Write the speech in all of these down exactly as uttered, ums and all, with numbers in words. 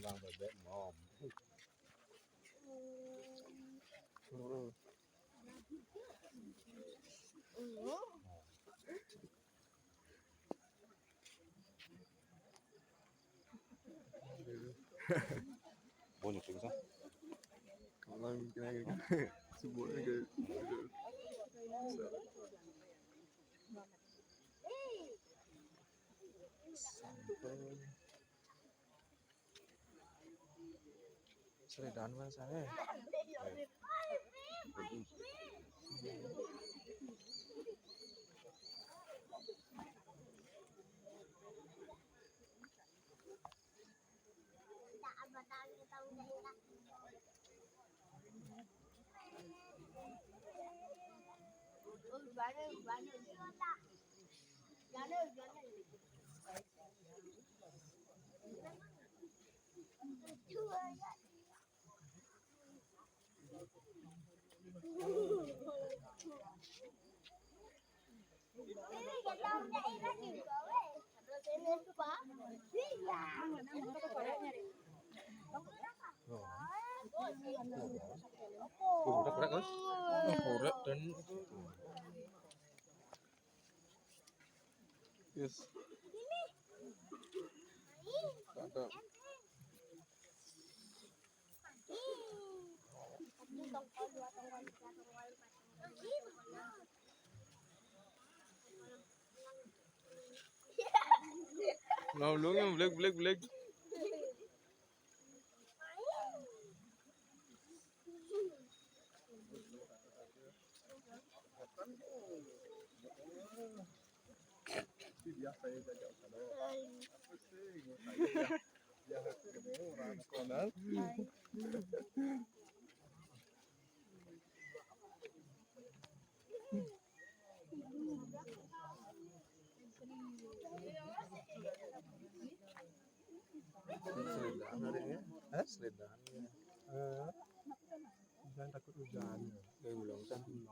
Bang bebek mom. Banyak juga. Kalau kena sebut ke. Sampai Sri Dharma sana. Korek, korek, Mas. Korek dan yes. Ada. Nah, ulungnya beleg, beleg, beleg. Biasa ya, jajak sana. Apa sih? Biasa ketemu orang konan. Selendang hari ini. Hah? Selendang. Eh, jangan takut hujan. Kayak ulang tahun.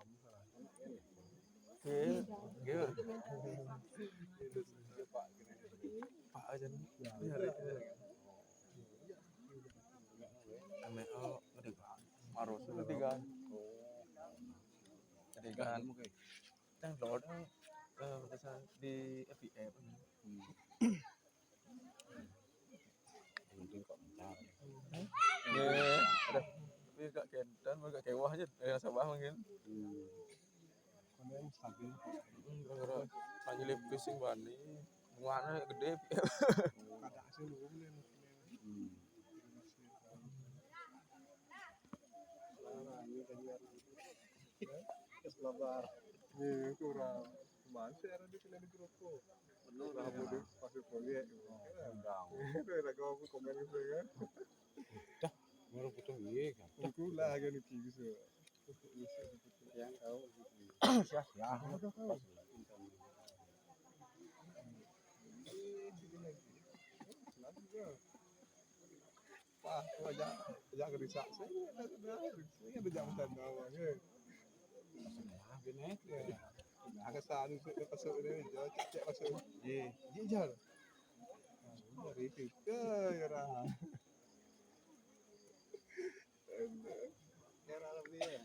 Oke, oke. Pak aja nih. Ya, ya, ya. Ame, oh, gede, Pak. Maros gede kan. Gede kan. Tang lor, eh, batasan di F B M. Mungkin kok entar. Ya, ada. Tapi gak kentan, gak kewah aja. Eh, nasabah mungkin. Kono yang stabil. Hmm, gara-gara hanya lip pusing bani. Muana gede. Kada hasil dulu nih. Hmm. Lebar. Iya, kurang. Mana sih ada di sini di grup tuh? Bener, nah, ya. Bodoh, pas proyek. Oh, enggak. Itu ada gua komen gitu kan. Dah, baru putus iya kan. Aku lah agak lucu gitu. Yang tahu gitu. Ya, ya. Wah, wajah, wajah gerisak. Saya ada, ada, saya ada jam dan kawan ya. Nah, gini ya. Nah, kesan itu masuk ini, jauh cek masuk. Iya. Iya, jauh. Itu ke ya. Era lebih ya.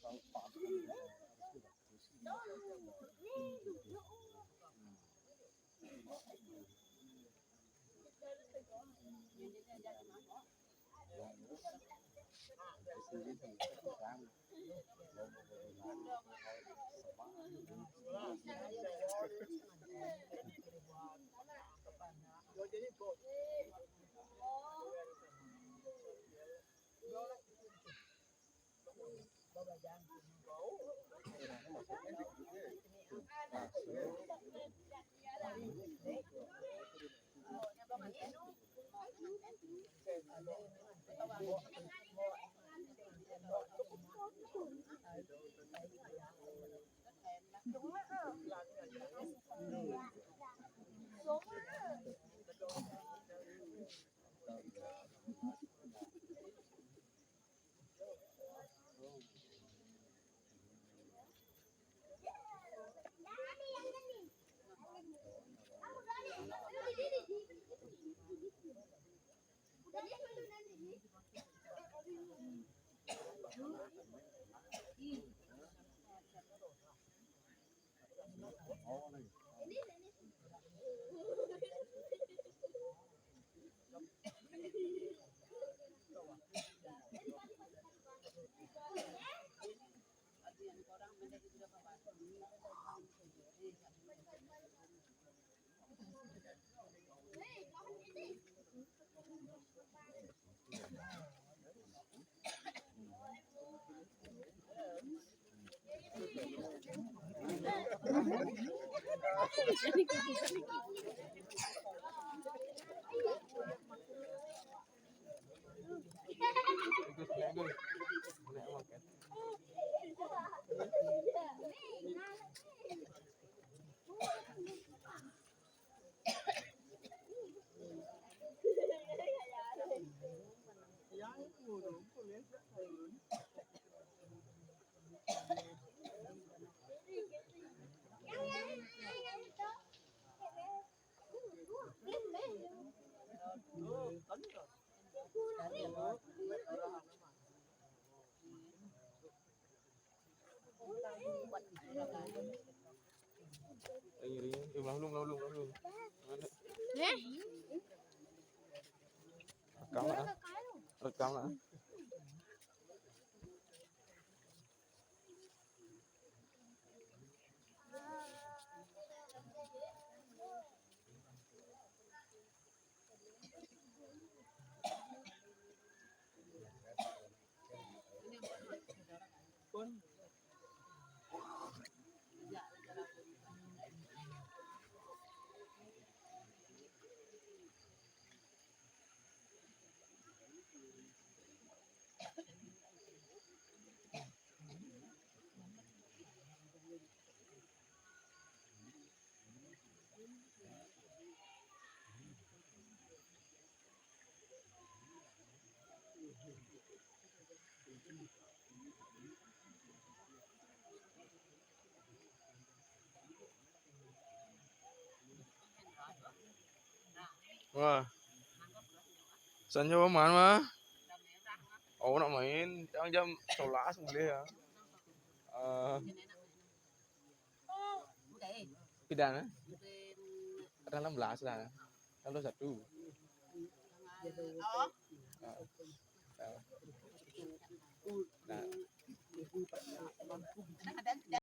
Ring, ring, ring. Eh, maklum, maklum, maklum. Mana? Eh? Rekam lah. Rekam lah. Wah. Sanyo main mah. Oh, nak main. Jam, jam sebelas boleh ya. Eh, pindah, eh? Tanggal enam belas lah. Tanggal satu.